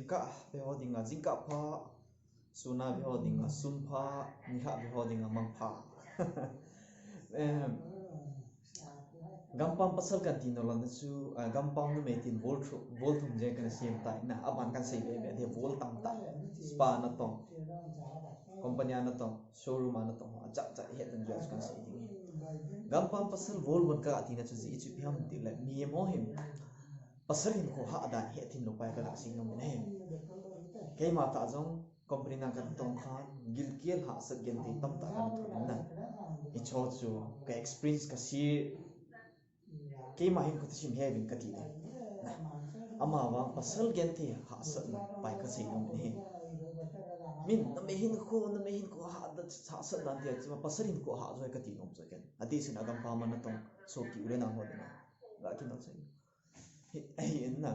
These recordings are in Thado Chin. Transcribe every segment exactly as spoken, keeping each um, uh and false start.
Kah ve ho dinga jingkah pha, sun a ve ho dinga sun pha, nikhat ve ho dinga mang pha. Em, gampam pasal kan ti nau lana chu, ah, gampam numei tin vol thu-, vol thum jeng kana sem tai na, aban kan sei be be de vol tam ta. Spa natong, company a natong, showroom a natong, acha cha het dan jua chu kan sei ding. Gampam pasal vol bon ka ti na chu ji chu ipi ham ti le, mi mo him. Pasal hinkho hah dan hethem lou pai ka lah sei nom in ahi. Keima tah jong company na ka tong khan, gilkel hahsat genthei tamtah kana thum in na. Hicho chu ka experience ka sei, keima hinkho thusim he vin ka ti le. Na, ama vang pasal genthei hahsatna pai ka sei nom in ahi. Min, numei hinkho, numei hinkho hah dan, hahsat dan tia chu pasal hinkho hah joi ka ti nom chu ken. Ati sin a gampam a natong, sopi u le nao ho dinga. Ga kin nau sei. Hi, ahi in na.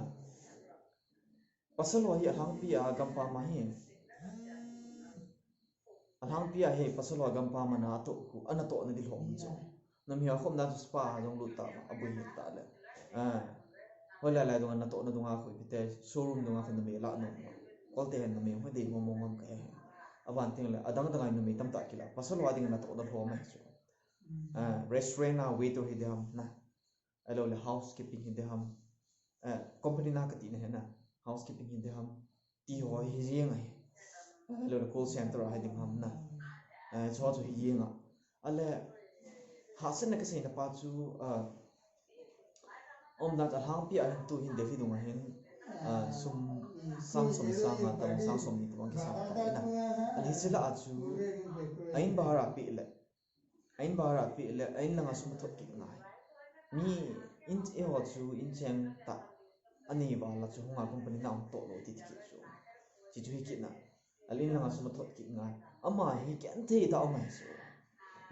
Pasal ho hi alhangpi a gampam a hi. Alhangpi a hi pasal ho gampam a natoh khu, anatoh na di lhom chu. Nam hi a khom na chu spa a jong lut ta, abui hi ta le. Ah. Hoi lai lai dunga natoh na dunga khu ipi te, showroom dunga khu numei la nom. Kolte hin numei hoi dei mo mo ngam ka he. Aban teng le, adang dang a numei tamtah kila. Pasal ho a ding natoh na lhom ahi chu. Ah, restaurant a waiter hi ding ham na. Ahilou le housekeeping hi ding ham. Eh, company na ka ti na hi na. Housekeeping hi ding ham. Ti ho hi jeng ahi. Ahilou le call center a hi ding ham na. Eh, chu chu hi jeng a. Ale, hahsatna ka sei na pa chu, ah, um dan alhangpi a hin tu hin Delhi dunga hin, ah, sum sang som sang a tam, sang som ni tabang kisang ta na. Ale, hiche lah a chu, a in bhara pe le. A in bhara pe le, a in langa sum thot kit ngai. Mi in, eiho chu in cheng tah. Anei val a chu hunga company na um toh lou ti ti kit chu. Chi chu hi kit na. Ale in langa sum thot kit ngai. Ama hi genthei tah um ahi chu.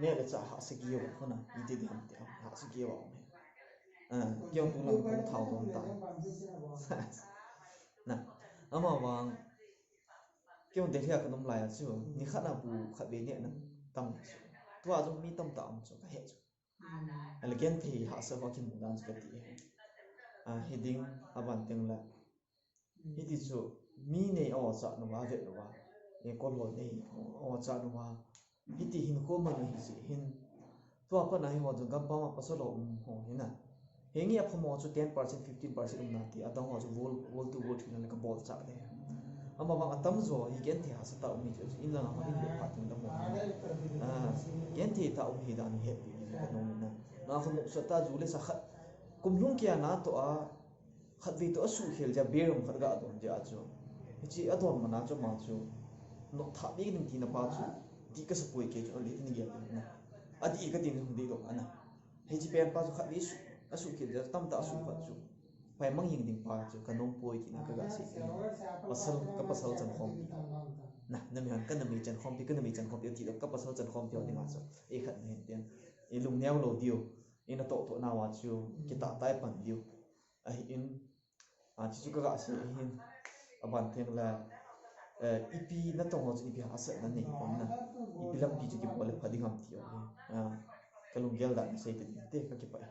Neh le chah hahsa keu a khona. Iti ding ham ti ham. Hahsa keu a um ahi. Ah, keu tu lang kong thao dong ta. Na. Ama vang. Kei Delhi a ka nom lai a chu, ni khat na bu khat ve neh na tam chu. Tua jong mi tamtah um chu ka he chu. Ale genthei hahsa ho kimu dan chu ka ti e. Ah, hi ding aban teng le. Hiti chu mi nei a cha nu a ve nu a. E ko lo nei a cha nu a. Hiti hinkho man ahi jeh hin. Tua pat na hi ho chu gampam a pasal ho um ho hi na. Henge aphamo chu ten percent, fifteen percent um na ti, adang ho chu vol, vol tu vol three na le ka bol chah de. Ama vang atam jo hi genthei hahsa tah um hi chu, in langa ho in le pha tin dam ho. Ah, genthei tah um hi dan het pi ka nom na. Na khun nopsa ta ju le sa khat. Kum lhung kia natoh a, khatvei toh a suhkhel jeh a, beer um khat ga don jeh a chu. Hiche a don man a chu ama chu. Nop tha bik ding tina pa chu. Ti ka sa poi kei chu, ale tin gel na. Ati ka tin hung dei lou ana. Hiche pen pa chu khatvei su, a suhkhel jeh a tamtah a suh khat chu. Pai mang jing ding pa chu, ka nom poi tina ka ga sei. Pasal, ka pasal chan khompi. Na, na mi han ka numei chan khompi, ka numei chan khompi, ati lou ka pasal chan khompi ho dinga chu. E khat na hin tin. E lung neo lou diu. I natoh toh nau a chu, kitah tah a pan diu. Ahin, a, chu chu ka ga sei ahin, aban teng le, eh, ipi natong ho chu ipi hahsatna nei khom na, ipi lampi chu kibol le pha ding ham ti ho hi. A, ka lunggel dan sei te ding te ka kipah e.